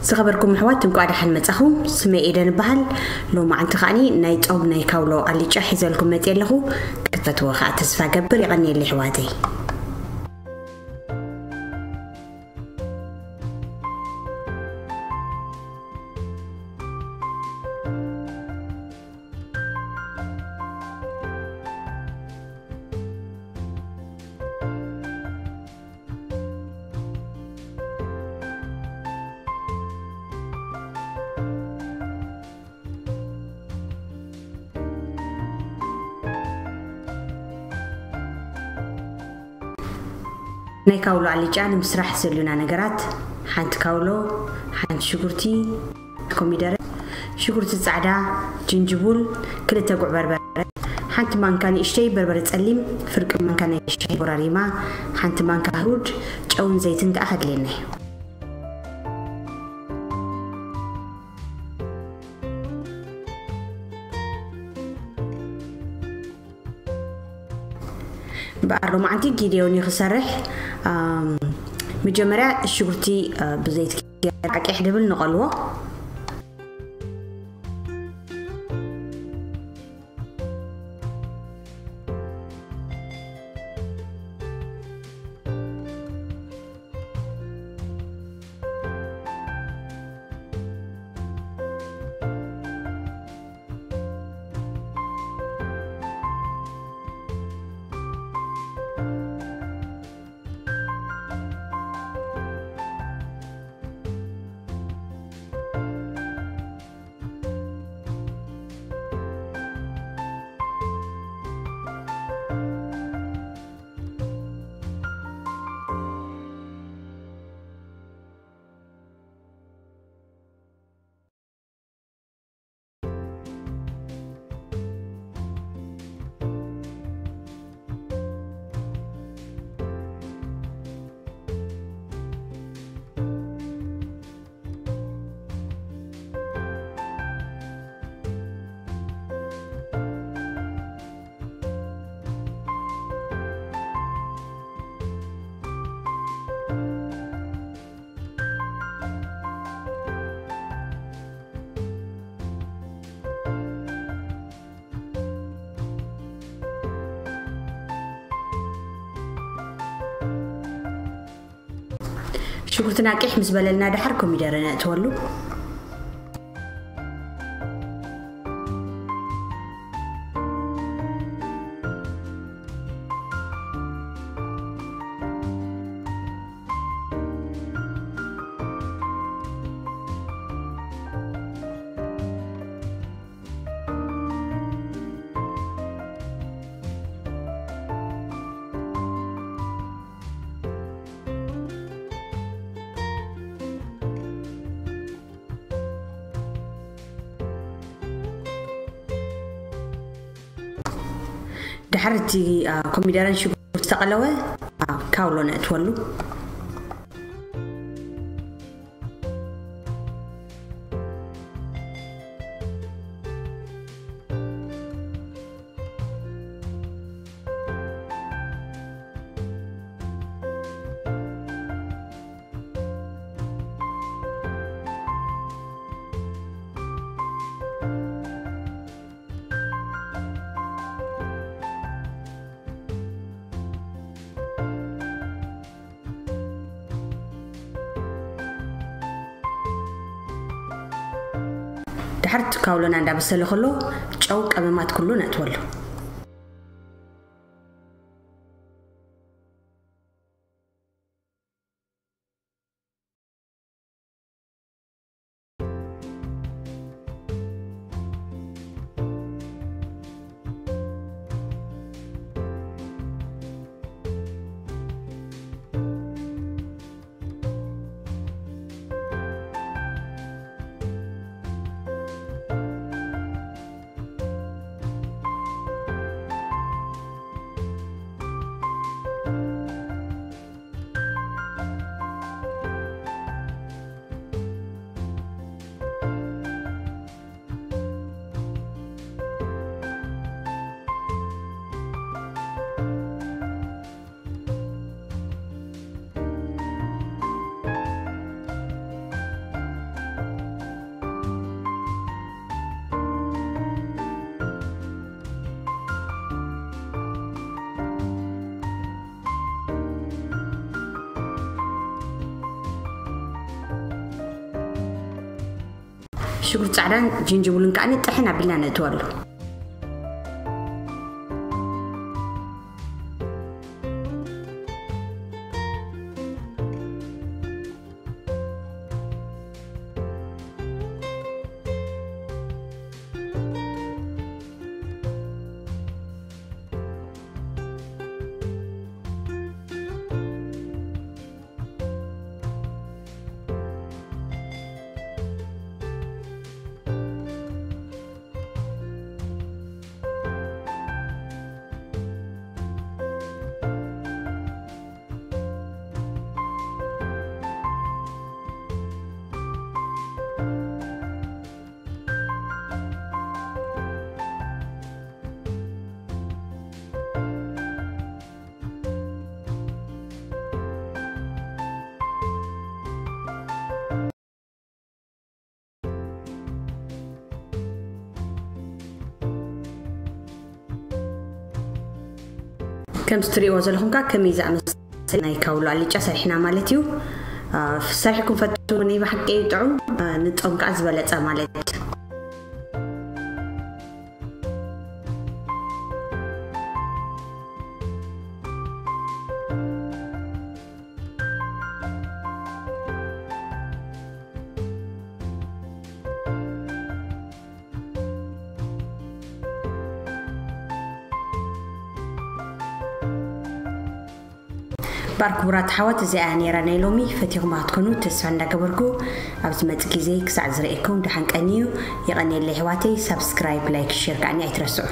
ዝኸበርኩም ኣሕዋት፣ እንቋዕ ደሓን መጻኹም። ስመይ ኤደን እበሃል። ሎማዓንቲ ከዓኒ ናይ ጾም ናይ ካውሎ ኣልጫ ሒዘልኩም መጽየ ኣለኹ። ክትፈትዎ ከኣ ተስፋ ገብር። የቐንየለይ ኣሕዋተይ። ናይ ካውሎ ኣልጫ ንምስራሕ ዘድልዩና ነገራት፣ ሓንቲ ካውሎ፣ ሓንቲ ሽጉርቲ፣ ኮሚደረ፣ ሽጉርቲ ጻዕዳ፣ ጅንጅቡል፣ ክልተ ጉዕ በርበረ፣ ሓንቲ ማንካ ንእሽተይ በርበረ ጸሊም፣ ፍርቂ ማንካ ናይ ሻሂ ኮራሪማ፣ ሓንቲ ማንካ ህሩድ፣ ጨውን ዘይትን ከኣ ከድልየና እዩ። እምበኣር ሎማዓንቲ ጊድዮን እዩ ክሰርሕ። ኣም፣ መጀመርያ ሽጉርቲ፣ እ፣ ብዘይቲ ዓቂሕ ድብል ንቐልዎ። ሽጉርትና ቂሕ ምስ በለልና ደሓር ኮሚደረ ነእትወሉ። ድሕሪ እቲ፣ አ፣ ኮሚደረን ሽጉርቲ ዝተቐለወ፣ አ፣ ካውሎ ነእትወሉ። ድሕሪ እቲ ካውሎና እንዳበሰለ ከሎ ጨው፣ ቀመማት ኩሉ ነእትወሉ። ሽጉርቲ ጻዕዳን ጅንጅብሉን ከዓኒ ጥሕን ኣቢልና ነእትወሉ። ከምዚ ትሪእዎ ዘለኹም ከኣ ከመይ ዝኣመሰለ ናይ ካውሎ ኣልጫ ሰሪሕና ማለት እዩ። አ፣ ሰሪሕኩም ፈትዎ፣ ናይ ብሓቂ እዩ ጥዑም። አ፣ ንጾም ከኣ ዝበለጸ ማለት እዩ። እምበኣር ክቡራት ኣሕዋት፣ እዚኣ እያ ነይራ ናይ ሎሚ። ፈቲኹማ ክትኮኑ ተስፋ እንዳገበርኩ፣ ኣብ ዝመጽእ ግዜ ክሳዕ ዝርእየኩም ደሓን ቀንዩ። የቐንየለይ ኣሕዋተይ፣ ሳብስክራይብ፣ ላይክ፣ ሼር ከዓኒ ኣይትረስዑ።